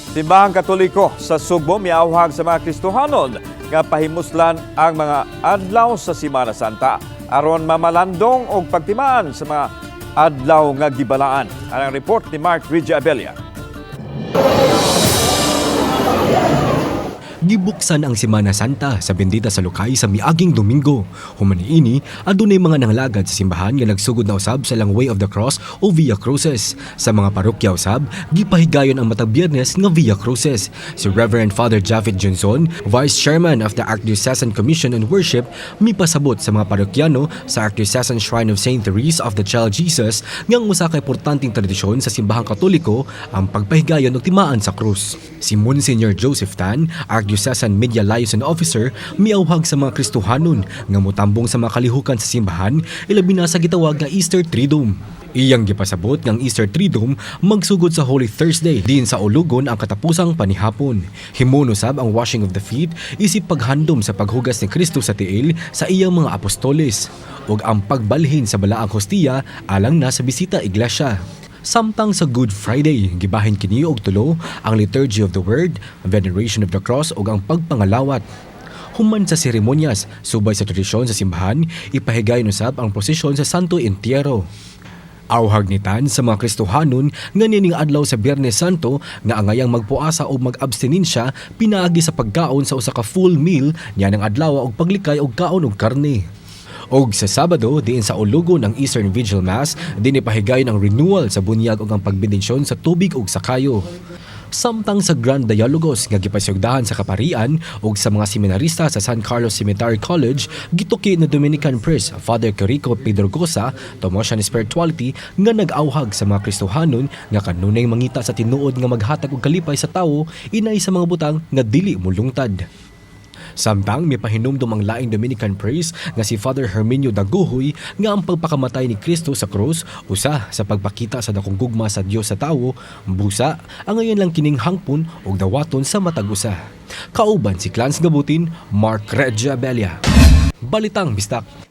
Simbahang Katoliko sa Sugbo miawhag sa mga Kristohanon nga pahimuslan ang mga adlaw sa Simana Santa aron mamalandong og pagtimaan sa mga adlaw nga gibalaan. Ang report ni Mark Regia Abella. Gibuksan ang Semana Santa sa Bendita sa Lukay sa miaging Domingo. Human niini, adunay mga nangalagad sa simbahan nga nagsugod na usab sa lang Way of the Cross o Via Crucis. Sa mga parokya usab, gipahigayon ang matag Biyernes nga Via Crucis. Si Reverend Father Japheth Johnson, Vice Chairman of the Archdiocesan Commission on Worship, mipasabot sa mga parokyano sa Archdiocesan Shrine of St. Therese of the Child Jesus nga ang usa ka importanteng tradisyon sa simbahang Katoliko ang pagpahigayon og timaan sa krus. Si Monsignor Joseph Tan, Archdiocesan Media Liaison Officer, miawhag sa mga Kristohanon nga motambong sa mga kalihukan sa simbahan, ilabi na sa gitawag nga Easter Triduum. Iyang gipasabot nga ang Easter Triduum magsugod sa Holy Thursday diin sa ulugon ang katapusang panihapon. Himuon usab ang washing of the feet isip paghandom sa paghugas ni Kristo sa tiil sa iyang mga apostoles ug ang pagbalhin sa balaang hostiya alang na sa bisita iglesia. Samtang sa Good Friday, gibahin kini og tulo: ang Liturgy of the Word, Veneration of the Cross ug ang pagpangalawat. Human sa seremonyas, subay sa tradisyon sa simbahan, ipahigayon usab ang prosesyon sa Santo Entierro. Awhag ni Tan sa mga Kristohanon nga niining adlaw sa Biyernes Santo nga angayang magpuasa o mag-abstinensya pinaagi sa pagkaon sa usa ka full meal niya ng adlaw og paglikay og kaon og karne. Og sa Sabado, diin sa ulugon ang Eastern Vigil Mass, din ipahigayon ang renewal sa bunyag ug ang pagbendisyon sa tubig ug sa kayo. Samtang sa Grand Dialogos nga gipasugdahan sa kaparian ug sa mga seminarista sa San Carlos Seminary College, gituki ni Dominican priest Father Quirico Pedrogosa, Thomasian spirituality, nga nag-awhag sa mga Kristohanon nga kanunay mangita sa tinuod nga maghatag og kalipay sa tawo inay sa mga butang nga dili molungtad. Samtang mipahinumdom ang laing Dominican priest nga si Father Herminio Dagohoy nga ang pagpakamatay ni Kristo sa krus usa sa pagpakita sa dakong gugma sa Dios sa tawo, busa ang ngayon lang kining hangpon og dawaton sa matag usa. Kauban si Clans Gabutin, Mark Regia Abella. Balitang Bisdak.